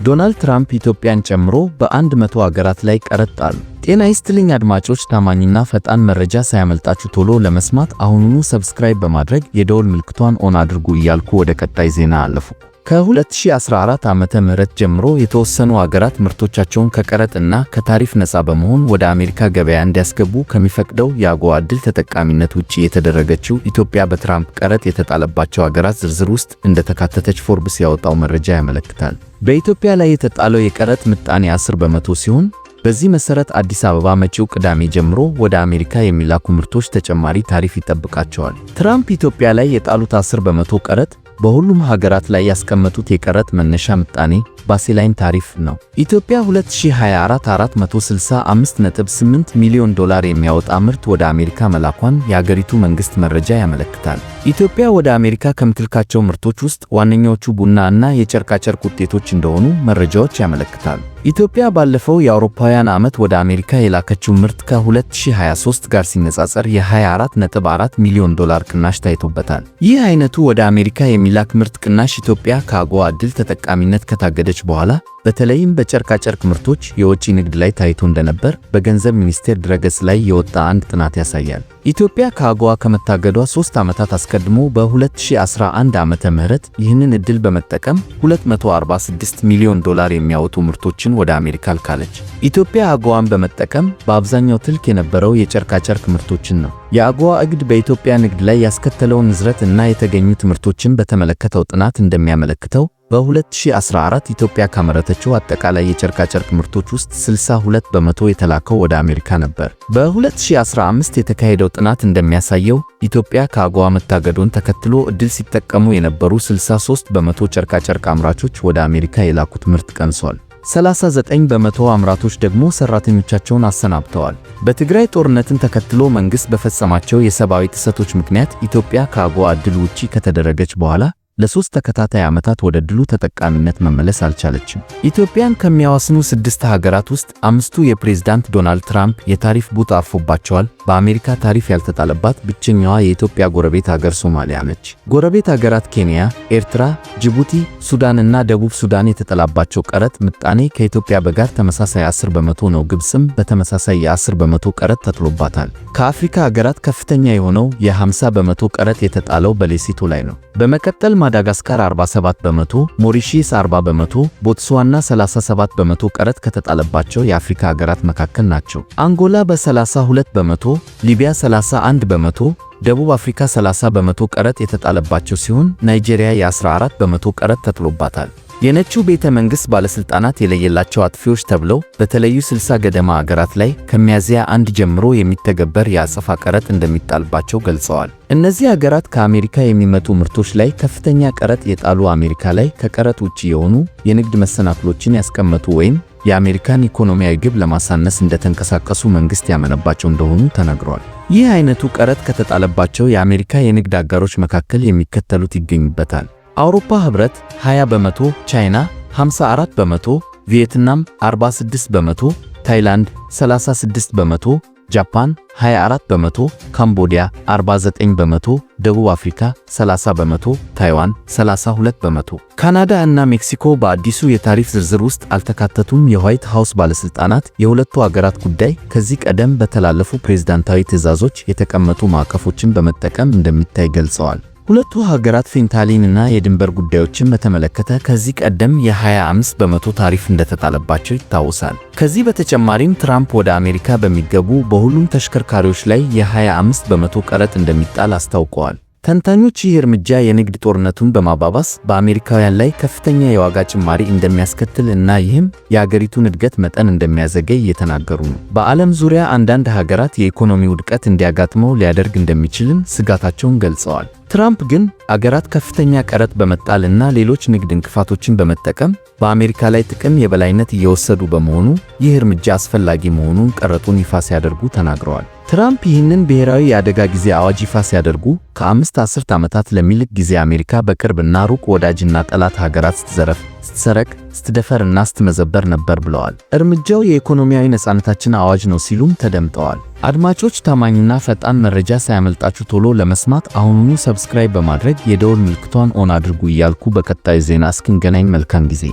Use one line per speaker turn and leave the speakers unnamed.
ዶናልድ ትራምፕ ኢትዮጵያን ጨምሮ በ100 አገራት ላይ ቀረጥ ጣሉ። ጤና ይስጥልኝ አድማጮች፣ ታማኝና ፈጣን መረጃ ሳያመልጣችሁ ቶሎ ለመስማት አሁኑኑ subscribe በማድረግ የደወል ምልክቷን on አድርጉ እያልኩ ወደ ቀጣይ ዜና አለፉ። ከ2014 ዓመተ ምህረት ጀምሮ የተወሰኑ አገራት ምርቶቻቸውን ከቀረጥ እና ከታሪፍ ነፃ በመሆን ወደ አሜሪካ ገበያ እንዲያስገቡ ከሚፈቅደው የአጎዋ ዕድል ተጠቃሚነት ውጪ የተደረገችው ኢትዮጵያ በትራምፕ ቀረጥ የተጣለባቸው አገራት ዝርዝር ውስጥ እንደተካተተች ፎርብስ ያወጣው መረጃ ያመለክታል። በኢትዮጵያ ላይ የተጣለው የቀረጥ ምጣኔ 10% ሲሆን፣ በዚህ መሰረት አዲስ አበባ መጪው ቅዳሜ ጀምሮ ወደ አሜሪካ የሚላኩ ምርቶች ተጨማሪ ታሪፍ ይጠብቃቸዋል። ትራምፕ ኢትዮጵያ ላይ የጣሉት 10% ቀረጥ በሁሉም ሀገራት ላይ ያስቀመጡት የቀረጥ መነሻ ምጣኔ baseline tariff ነው። ኢትዮጵያ 2024 465.8 ሚሊዮን ዶላር የሚያወጣ ምርት ወደ አሜሪካ መላኳን የአገሪቱ መንግስት መረጃ ያመለክታል። ኢትዮጵያ ወደ አሜሪካ ከምትልካቸው ምርቶች ውስጥ ዋነኛዎቹ ቡና እና የጨርቃጨርቅ ውጤቶች እንደሆኑ መረጃዎች ያመለክታሉ። ኢትዮጵያ ባለፈው የአውሮፓውያን ዓመት ወደ አሜሪካ የላከችው ምርት ከ2023 ጋር ሲነጻጸር የ24.4 ሚሊዮን ዶላር ቅናሽ ታይቶበታል። ይህ አይነቱ ወደ አሜሪካ የሚላክ ምርት ቅናሽ ኢትዮጵያ ከአጎዋ ዕድል ተጠቃሚነት ከታገደች በኋላ በተለይም በጨርቃጨርቅ ምርቶች የወጪ ንግድ ላይ ታይቶ እንደነበር በገንዘብ ሚኒስቴር ድረገጽ ላይ የወጣ አንድ ጥናት ያሳያል። ኢትዮጵያ ከአጎዋ ከመታገዷ 3 ዓመታት አስቀድሞ በ2011 ዓመተ ምህረት ይህንን ዕድል በመጠቀም 246 ሚሊዮን ዶላር የሚያወጡ ምርቶችን ወደ አሜሪካ ልካለች። ኢትዮጵያ አጎዋን በመጠቀም በአብዛኛው ትልክ የነበረው የጨርቃጨርቅ ምርቶችን ነው። የአጎዋ እግድ በኢትዮጵያ ንግድ ላይ ያስከተለውን ንዝረት እና የተገኙ ትምህርቶችን በተመለከተው ጥናት እንደሚያመለክተው፣ በ2014 ኢትዮጵያ ካመረተችው አጠቃላይ የጨርቃጨርቅ ምርቶች ውስጥ 62% የተላከው ወደ አሜሪካ ነበር። በ2015 የተካሄደው ጥናት እንደሚያሳየው፣ ኢትዮጵያ ከአጎዋ መታገዷን ተከትሎ ዕድል ሲጠቀሙ የነበሩ 63% ጨርቃጨርቅ አምራቾች ወደ አሜሪካ የላኩት ምርት ቀንሷል። 39% አምራቾች ደግሞ ሰራተኞቻቸውን አሰናብተዋል። በትግራይ ጦርነትን ተከትሎ መንግስት በፈጸማቸው የሰብአዊ ጥሰቶች ምክንያት ኢትዮጵያ ከአጎዋ ዕድል ውጪ ከተደረገች በኋላ ለ3 ተከታታይ ዓመታት ወደ ዕድሉ ተጠቃሚነት መመለስ አልቻለችም። ኢትዮጵያን ከሚያዋስኑ ስድስት ሀገራት ውስጥ አምስቱ የፕሬዝዳንት ዶናልድ ትራምፕ የታሪፍ ቡት አርፎባቸዋል። በአሜሪካ ታሪፍ ያልተጣለባት ብቸኛዋ የኢትዮጵያ ጎረቤት ሀገር ሶማሊያ ነች። ጎረቤት ሀገራት ኬንያ፣ ኤርትራ፣ ጅቡቲ፣ ሱዳን እና ደቡብ ሱዳን የተጣለባቸው ቀረጥ ምጣኔ ከኢትዮጵያ በጋር ተመሳሳይ 10% ነው። ግብፅም በተመሳሳይ የ10% ቀረጥ ተጥሎባታል። ከአፍሪካ ሀገራት ከፍተኛ የሆነው የ50% ቀረጥ የተጣለው በሌሴቶ ላይ ነው። በመቀጠል ማዳጋስካር 47%፣ ሞሪሺየስ 40%፣ ቦትስዋና 37% ቀረጥ ከተጣለባቸው የአፍሪካ ሀገራት መካከል ናቸው። አንጎላ በ32%፣ ሊቢያ 31%፣ ደቡብ አፍሪካ 30% ቀረጥ የተጣለባቸው ሲሆን፣ ናይጄሪያ የ14% ቀረጥ ተጥሎባታል። የነጩ ቤተ መንግሥት ባለሥልጣናት የለየላቸው አጥፊዎች ተብለው በተለዩ 60 ገደማ አገራት ላይ ከሚያዝያ 1 ጀምሮ የሚተገበር የአጸፋ ቀረጥ እንደሚጣልባቸው ገልጸዋል። እነዚህ አገራት ከአሜሪካ የሚመጡ ምርቶች ላይ ከፍተኛ ቀረጥ የጣሉ፣ አሜሪካ ላይ ከቀረጥ ውጪ የሆኑ የንግድ መሰናክሎችን ያስቀመጡ ወይም የአሜሪካን ኢኮኖሚያዊ ግብ ለማሳነስ እንደተንቀሳቀሱ መንግሥት ያመነባቸው እንደሆኑ ተነግሯል። ይህ አይነቱ ቀረጥ ከተጣለባቸው የአሜሪካ የንግድ አጋሮች መካከል የሚከተሉት ይገኙበታል። አውሮፓ ህብረት 20%፣ ቻይና 54%፣ ቪየትናም 46%፣ ታይላንድ 36%፣ ጃፓን 24%፣ ካምቦዲያ 49%፣ ደቡብ አፍሪካ 30%፣ ታይዋን 32%። ካናዳ እና ሜክሲኮ በአዲሱ የታሪፍ ዝርዝር ውስጥ አልተካተቱም። የዋይት ሃውስ ባለሥልጣናት የሁለቱ አገራት ጉዳይ ከዚህ ቀደም በተላለፉ ፕሬዝዳንታዊ ትዕዛዞች የተቀመጡ ማዕቀፎችን በመጠቀም እንደሚታይ ገልጸዋል። ሁለቱ ሀገራት ፌንታሊን እና የድንበር ጉዳዮችን በተመለከተ ከዚህ ቀደም የ25% ታሪፍ እንደተጣለባቸው ይታወሳል። ከዚህ በተጨማሪም ትራምፕ ወደ አሜሪካ በሚገቡ በሁሉም ተሽከርካሪዎች ላይ የ25% ቀረጥ እንደሚጣል አስታውቀዋል። ተንታኞች ይህ እርምጃ የንግድ ጦርነቱን በማባባስ በአሜሪካውያን ላይ ከፍተኛ የዋጋ ጭማሪ እንደሚያስከትል እና ይህም የአገሪቱን እድገት መጠን እንደሚያዘገይ እየተናገሩ ነው። በዓለም ዙሪያ አንዳንድ ሀገራት የኢኮኖሚ ውድቀት እንዲያጋጥመው ሊያደርግ እንደሚችልም ስጋታቸውን ገልጸዋል። ትራምፕ ግን አገራት ከፍተኛ ቀረጥ በመጣል እና ሌሎች ንግድ እንቅፋቶችን በመጠቀም በአሜሪካ ላይ ጥቅም የበላይነት እየወሰዱ በመሆኑ ይህ እርምጃ አስፈላጊ መሆኑን ቀረጡን ይፋ ሲያደርጉ ተናግረዋል። ትራምፕ ይህንን ብሔራዊ የአደጋ ጊዜ አዋጅ ይፋ ሲያደርጉ ከ5 አስርት ዓመታት ለሚልቅ ጊዜ አሜሪካ በቅርብና ሩቅ ወዳጅና ጠላት ሀገራት ስትዘረፍ፣ ስትሰረቅ፣ ስትደፈር እና ስትመዘበር ነበር ብለዋል። እርምጃው የኢኮኖሚያዊ ነፃነታችን አዋጅ ነው ሲሉም ተደምጠዋል። አድማጮች፣ ታማኝና ፈጣን መረጃ ሳያመልጣችሁ ቶሎ ለመስማት አሁኑኑ subscribe በማድረግ የደወል ምልክቷን on አድርጉ እያልኩ በቀጣዩ ዜና እስክንገናኝ መልካም ጊዜ።